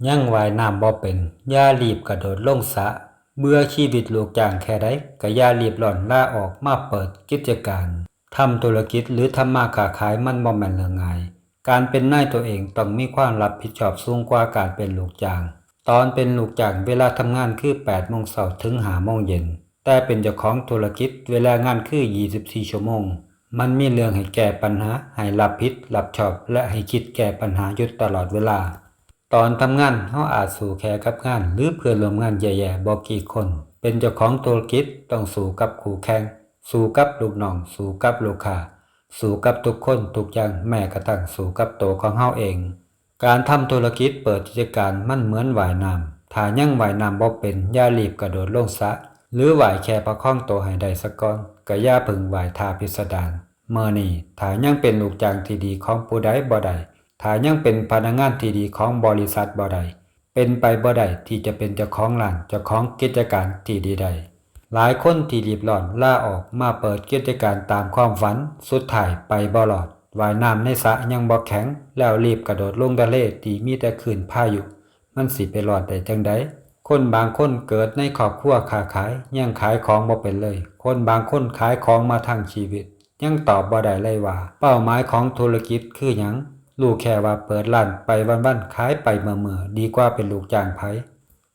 ຍັງວ່າຍນ້ຳບໍ່ເປັນ, ຢ່າລີບກະໂດດລົງສະ. ເບື່ອຊີວິດລູກຈ້າງແຄ່ໃດ, ກະຢ່າລີບຮ້ອນລາອອກມາເປີດກິດຈະການ, ທຳທຸລະກິດ ຫຼື ທຳມາຄ້າຂາຍ ມັນບໍ່ແມ່ນເລື່ອງງ່າຍ. ການເປັນນາຍຕົວເອງຕ້ອງມີຄວາມຮັບຜິດຊອບສູງກວ່າການເປັນລູກຈ້າງ. ຕອນເປັນລູກຈ້າງ, ເວລາທຳງານຄືແປດໂມງເຊົ້າເຖິງຫ້າໂມງເຢັນ, ແຕ່ເປັນເຈົ້າຂອງທຸລະກິດ, ເວລາງານຄືຊາວສີ່ຊົ່ວໂມງ. ມັນມີເລື່ອງໃຫ້ແກ້ບັນຫາ, ໃຫ້ຮັບຜິດຮັບຊອບ ແລະ ໃຫ້ຄິດແກ້ບັນຫາຢູ່ຕະຫຼອດເວລາ. ຕອນທຳງານ, ເຮົາອາດສູ້ແຄ່ກັບງານ ຫຼື ເພື່ອນຮ່ວມງານແຍ່ໆບໍ່ກີ່ຄົນ. ເປັນເຈົ້າຂອງທຸລະກິດ, ຕ້ອງສູ້ກັບຄູ່ແຂ່ງ, ສູ້ກັບລູກນ້ອງ, ສູ້ກັບລູກຄ້າ, ສູ້ກັບທຸກຄົນທຸກຢ່າງ, ແມ້ກະທັ້ງສູ້ກັບໂຕຂອງເຮົາເອງ. ການທຳທຸລະກິດເປີດກິດຈະການ ມັນເໝືອນວ່າຍນ້ຳ. ຖ້າຍັງວ່າຍນ້ຳບໍ່ເປັນ, ຢ່າລີບກະໂດດລົງສະ ຫຼື ວ່າຍແຄ່ປະຄອງໂຕໃຫ້ໄດ້ສາກ່ອນ, ກະຢ່າເພິ່ງວ່າຍທ່າພິສະດານ. ມື້ນີ້, ຖ້າຍັງເປັນລູກຈ້າງທີ່ດີຂອງຜູ້ໃດບໍ່ໄດ້, ຖ້າຍັງເປັນພະນັກງານທີ່ດີຂອງບໍລິສັດບໍ່ໄດ້, ເປັນໄປບໍ່ໄດ້ທີ່ຈະເປັນເຈົ້າຂອງຮ້ານ, ເຈົ້າຂອງກິດຈະການທີ່ດີໄດ້. ຫຼາຍຄົນທີ່ລີບຮ້ອນລາອອກມາເປີດກິດຈະການຕາມຄວາມຝັນ, ສຸດທ້າຍໄປບໍ່ລອດ. ວ່າຍນ້ຳໃນສະຍັງບໍ່ແຂງ, ແລ້ວລີບກະໂດດລົງທະເລທີ່ມີແຕ່ຄື້ນພາຍຸ, ມັນຊິໄປລອດໄດ້ຈັ່ງໃດ? ຄົນບາງຄົນເກີດໃນຄອບຄົວຄ້າຂາຍ, ຍັງຂາຍຂອງບໍ່ເປັນເລີຍ. ຄົນບາງຄົນຂາຍຂອງມາທັງຊີວິດ, ຍັງຕອບບໍ່ໄດ້ເລີຍວ່າເປົ້າໝາຍຂອງທຸລະກິດຄືຫຍັງ, ຮູ້ແຄ່ວ່າເປີດຮ້ານໄປວັນໆ, ຂາຍໄປເມື່ອໆ, ດີກວ່າເປັນລູກຈ້າງໃຜ.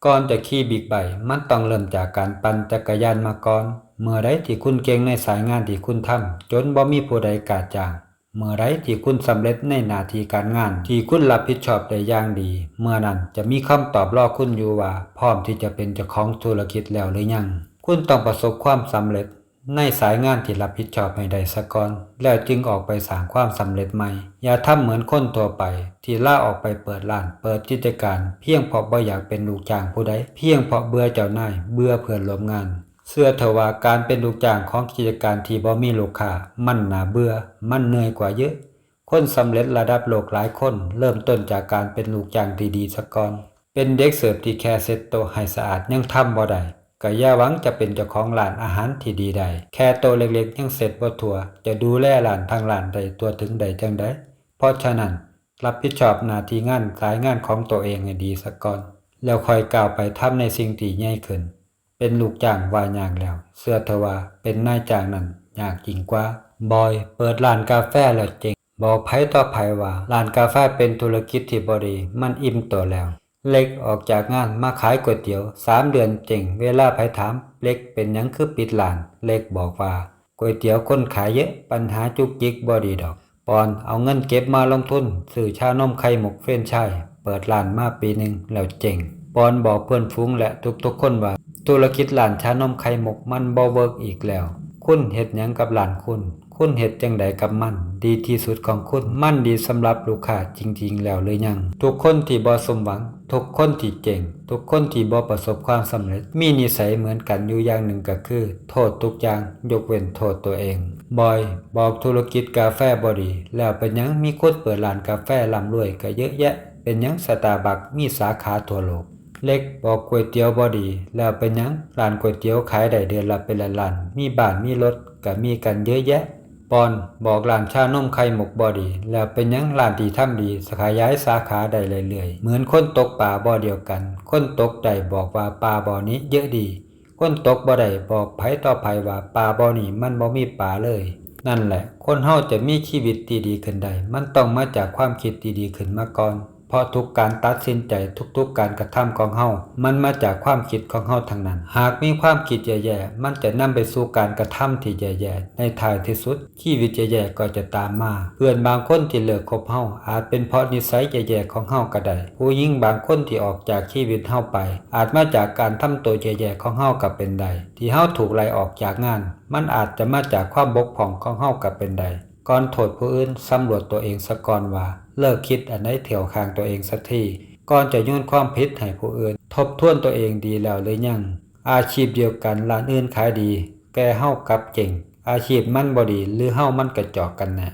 ກ່ອນຈະຂີ່ບິກໄບ, ມັນຕ້ອງເລີ່ມຈາກການປັ່ນຈັກກະຍານມາກ່ອນ. ເມື່ອໃດທີ່ຄຸນເກັ່ງໃນສາຍງານທີ່ຄຸນທຳ, ຈົນບໍ່ມີຜູ້ໃດກ້າຈ້າງ, ເມື່ອໃດທີ່ຄຸນສຳເລັດໃນໜ້າທີ່ການງານທີ່ຄຸນຮັບຜິດຊອບໄດ້ຢ່າງດີ, ເມື່ອນັ້ນຈະມີຄຳຕອບລໍຄຸນຢູ່ວ່າ ພ້ອມທີ່ຈະເປັນເຈົ້າຂອງທຸລະກິດແລ້ວຫຼືຍັງ. ຄຸນຕ້ອງປະສົບຄວາມສຳເລັດ ໃນສາຍງານທີ່ຮັບຜິດຊອບໃຫ້ໄດ້ສາກ່ອນ, ແລ້ວຈຶ່ງອອກໄປສ້າງຄວາມສຳເລັດໃໝ່. ຢ່າທຳເໝືອນຄົນທົ່ວໄປທີ່ລາອອກໄປເປີດຮ້ານ, ເປີດກິດຈະການ ພຽງເພາະບໍ່ຢາກເປັນລູກຈ້າງຜູ້ໃດ, ພຽງເພາະເບື່ອເຈົ້ານາຍ, ເບື່ອເພື່ອນຮ່ວມງານ. ເຊື່ອເຖາະວ່າການເປັນລູກຈ້າງຂອງກິດຈະການທີ່ບໍ່ມີລູກຄ້າ ມັນໜ້າເບື່ອ, ມັນເມື່ອຍກວ່າເຍອະ. ຄົນສຳເລັດລະດັບໂລກຫຼາຍຄົນເລີ່ມຕົ້ນຈາກການເປັນລູກຈ້າງທີ່ດີສາກ່ອນ. ເປັນເດັກເສີບທີ່ແຄ່ເຊັດໂຕະໃຫ້ສະອາດຍັງທຳບໍ່ໄດ້, ກະຢ່າຫວັງຈະເປັນເຈົ້າຂອງຮ້ານອາຫານທີ່ດີໄດ້. ແຄ່ໂຕະເລັກໆຍັງເຊັດບໍ່ທົ່ວ, ຈະດູແລຮ້ານທັງຮ້ານໄດ້ທົ່ວເຖິງໄດ້ຈັ່ງໃດ? ເພາະສະນັ້ນ, ຮັບຜິດຊອບໜ້າທີ່ງານສາຍງານຂອງໂຕເອງໃຫ້ດີສາກ່ອນ, ແລ້ວຄ່ອຍກ້າວໄປທຳໃນສິ່ງທີ່ໃຫຍ່ຂຶ້ນ. ເປັນລູກຈ້າງວ່າຍາກແລ້ວ, ເຊື່ອເຖາະວ່າເປັນນາຍຈ້າງນັ້ນຍາກຍິ່ງກວ່າ. ບອຍ, ເປີດຮ້ານກາແຟແລ້ວເຈັງ. ບອກໃຜຕໍ່ໃຜວ່າຮ້ານກາແຟເປັນທຸລະກິດທີ່ບໍ່ດີ, ມັນອີ່ມໂຕແລ້ວ. ເລັກອອກຈາກງານມາຂາຍກ໋ວຍຕຽວ, ສາມເດືອນເຈັງ. ເວລາໃຜຖາມ, ເລັກ, ເປັນຫຍັງຄືປິດຮ້ານ? ເລັກບອກວ່າ, ກ໋ວຍຕຽວຄົນຂາຍເຍາະ, ບັນຫາຈຸກຈິກ, ບໍ່ດີດອກ. ປອນ, ເອົາເງິນເກັບມາລົງທຶນຊື້ຊານົມໄຂ່ມຸກເຟຣນໄຊ, ເປີດຮ້ານມາປີໜຶ່ງແລ້ວເຈັງ. ປອນບອກເພື່ອນຝູງ ແລະ ທຸກໆຄົນວ່າ, ທຸລະກິດຮ້ານຊານົມໄຂ່ມຸກມັນບໍ່ເວີກອີກແລ້ວ. ຄຸນເຮັດຫຍັງກັບຮ້ານຄຸນ? ຄຸນເຮັດຈັ່ງໃດກັບມັນດີທີ່ສຸດຂອງຄຸນ? ມັນດີສຳລັບລູກຄ້າຈິງໆແລ້ວຫຼືຍັງ? ທຸກຄົນທີ່ບໍ່ສົມຫວັງ, ທຸກຄົນທີ່ເຈັງ, ທຸກຄົນທີ່ບໍ່ປະສົບຄວາມສຳເລັດ ມີນິໄສເໝືອນກັນຢູ່ຢ່າງໜຶ່ງ ກໍຄືໂທດທຸກຢ່າງ ຍົກເວັ້ນໂທດຕົວເອງ. ບອຍ, ບອກທຸລະກິດກາແຟບໍ່ດີ, ແລ້ວເປັນຫຍັງ? ມີຄົນເປີດຮ້ານກາແຟລ່ຳລວຍກໍເຍາະແຍະ, ເປັນຫຍັງສະຕາບັກມີສາຂາທົ່ວໂລກ? ເລັກ, ບອກກ໋ວຍຕຽວບໍ່ດີ, ແລ້ວເປັນຫຍັງ? ຮ້ານກ໋ວຍຕຽວຂາຍໄດ້ເດືອນລະເປັນລ້ານໆ, ມີບ້ານມີລົດກໍມີກັນເຍາະແຍະ. ປອນ, ບອກຮ້ານຊານົມໄຂ່ມຸກບໍ່ດີ, ແລ້ວເປັນຫຍັງ? ຮ້ານທີ່ທຳດີຂະຫຍາຍສາຂາໄດ້ເລື້ອຍໆ ເໝືອນຄົນຕົກປາບໍ່ດຽວກັນ. ຄົນຕົກໄດ້ບອກວ່າປາບໍ່ນີ້ເຍາະດີ, ຄົນຕົກບໍ່ໄດ້ບອກໃຜຕໍ່ໃຜວ່າປາບໍ່ນີ້ມັນບໍ່ມີປາເລີຍ. ນັ້ນແຫຼະ, ຄົນເຮົາຈະມີຊີວິດທີ່ດີຂຶ້ນໄດ້, ມັນຕ້ອງມາຈາກຄວາມຄິດທີ່ດີຂຶ້ນມາກ່ອນ. ເພາະທຸກການຕັດສິນໃຈ, ທຸກໆການກະທຳຂອງເຮົາ, ມັນມາຈາກຄວາມຄິດຂອງເຮົາທັງນັ້ນ. ຫາກມີຄວາມຄິດແຍ່ໆ, ມັນຈະນຳໄປສູ່ການກະທຳທີ່ແຍ່ໆ. ໃນທ້າຍທີ່ສຸດ, ຊີວິດແຍ່ໆກໍຈະຕາມມາ. ເພື່ອນບາງຄົນທີ່ເລີກຄົບເຮົາ, ອາດເປັນເພາະນິໄສແຍ່ໆຂອງເຮົາກໍໄດ້. ຜູ້ຍິງບາງຄົນທີ່ອອກຈາກຊີວິດເຮົາໄປ, ອາດມາຈາກການທຳໂຕແຍ່ໆຂອງເຮົາກໍເປັນໄດ້, ທີ່ເຮົາຖືກໄລ່ອອກຈາກງານ, ມັນອາດຈະມາຈາກຄວາມບົກຜ່ອງຂອງເຮົາກໍເປັນໄດ້. ກ່ອນໂທດຜູ້ອື່ນ, ສຳຫຼວດຕົວເອງສາກ່ອນວ່າ ເລີກຄິດອັນໃດທີ່ເຂົ້າຂ້າງຕົວເອງສັກທີ. ກ່ອນຈະໂຍນຄວາມຜິດໃຫ້ຜູ້ອື່ນ, ທົບທວນຕົວເອງດີແລ້ວຫຼືຍັງ? ອາຊີບດຽວກັນ, ຮ້ານອື່ນຂາຍດີ, ແຕ່ເຮົາກັບເຈັງ. ອາຊີບມັນບໍ່ດີ ຫຼືເຮົາມັນກະຈອກກັນແນ່?